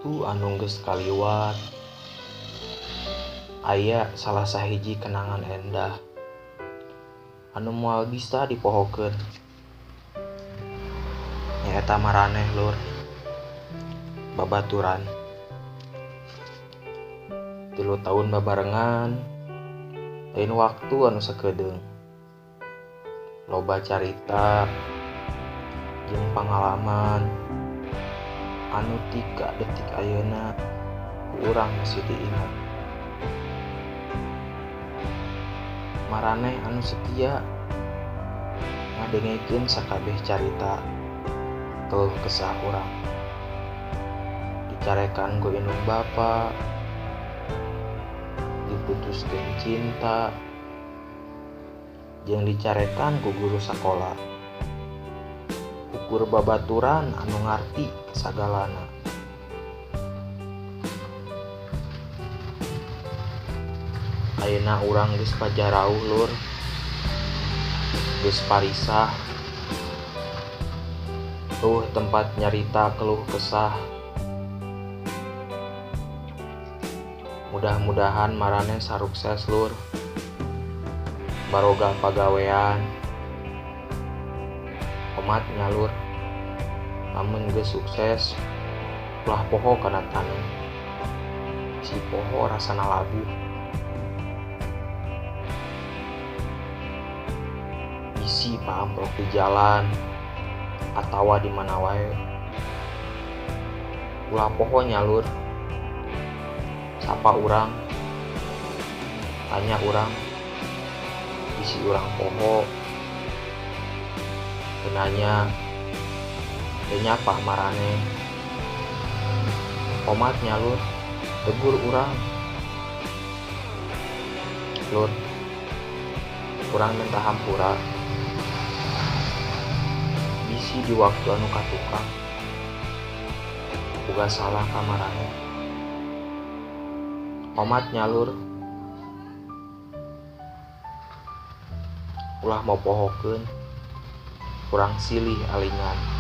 Waktu anu geus kaliwat aya salah sahiji kenangan endah anu moal bisa dipohokeun, nyaeta maraneh lur, babaturan 3 tahun babarengan, lain waktu anu sakedeung, loba carita jeung pangalaman anu tika detik ayeuna ku urang masih diingat. Maraneh anu setia ngadengekeun sakabeh carita keluh kesah urang, dicarekan ku indung bapa, diputuskeun cinta, jeung dicarekan ku guru sakola. Ukur babaturan anu ngarti sagalana. Ayeuna urang geus pajarauh lur, geus parisah, eueuh tempat nyarita keluh kesah. Mudah-mudahan maraneh sarukses lur, baroga pagawean, omat nyalur. Lamun geus sukses ulah poho kana taneuh, si poho rasana labuh. Bisi paamprok di jalan atawa di mana wae, ulah poho nyalur. Sapa urang, tanya urang, bisi urang poho, teu nanya, teu nyapa maraneh. Omat nyalur, tegur urang. Lur, urang minta hampura bisi di waktu anu katukang boga salah ka maraneh. Omat nyalur, ulah mopohokeun, kurang silih alingan.